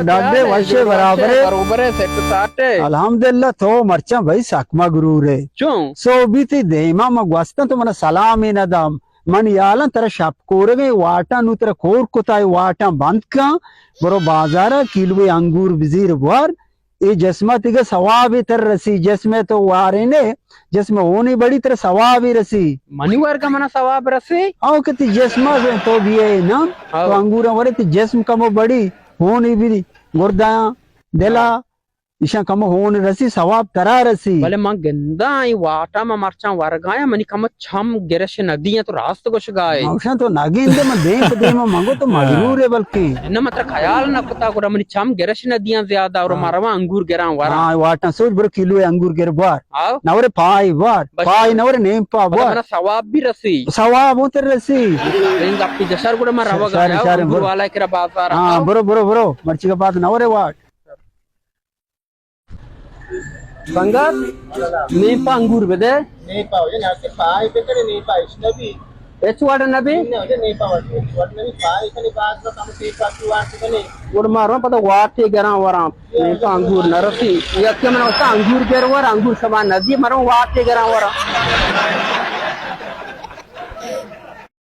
ڈاڈے وشے برابرے۔ برابرے، سیٹ ساٹے۔ الحمدللہ، تو مرچاں بھائی سک مغرورے۔ چون؟ سو بیتی دیما ما گوستن تو منا سلامے نہ دام۔ من یالاں ترا شپ کورگیں واٹاں نو ترا کور کتا، اے واٹاں بند کن، برو بازارا کیلوے انگور بزیر بوار، اے جسما تیگا ثوابے تر رسی، جسمے تو وارینے، جسم ہونے بڑی ترا ثوابے رسی۔ منی ورگا منا ثواب رسی؟ او کہ تی جسما تو بیئے نا، ہاں۔ تو انگوراں ورے تی جسم کمو بڑی، ہونے بی گردایاں، دلا، ایشاں کمو ہون رسی، ثواب ترا رسی۔ بلے من گنداں اے واٹا من مرچاں ورگایاں، منی کمو چم گرش ندیاں، تو راست گوشگائے۔ من گوشاں تو نگندے، من دیم پہ دیم من گو تو ہاں۔ مغرورے بلکیں۔ نہ، من ترا خیال نہ کتا، گڑا منی چم گرش ندیاں زیادہ، اور ہاں۔ من رواں انگور گراں وراں۔ ہاں، واٹاں سوچ برو کیلو انگور گر بوار۔ آؤ۔ نورے پائی بوار، بس۔ پائی نورے نیم پا بس بوار۔ منا ثواب بھی رسی۔ ثواب ہوں تر رسی۔ رنگ اپی جسر گڑا من شر-، روگا شر-، آیا، شر، انگور برو۔ والا کرا بازار ہاں، آؤ۔ برو، برو، برو۔ مرچی کا بات نورے واٹ۔ سنگت، نیم پا انگور بدے۔ نیم پا، یہ ناسی پائی بکنے، نیم پا اش نبی۔ اچ وڑ نبی؟ نہ، یہ نیم پا وڑ نبی۔ وڑ نبی، پائی کنے باز بس ہم سی پا کی وار کنے۔ گڑ مارو پتہ واٹے گراں وراں۔ نیم پا انگور نہ رسی۔ یک من وتا انگور گر ور، انگور شما ندی، مرو واٹے گراں وراں۔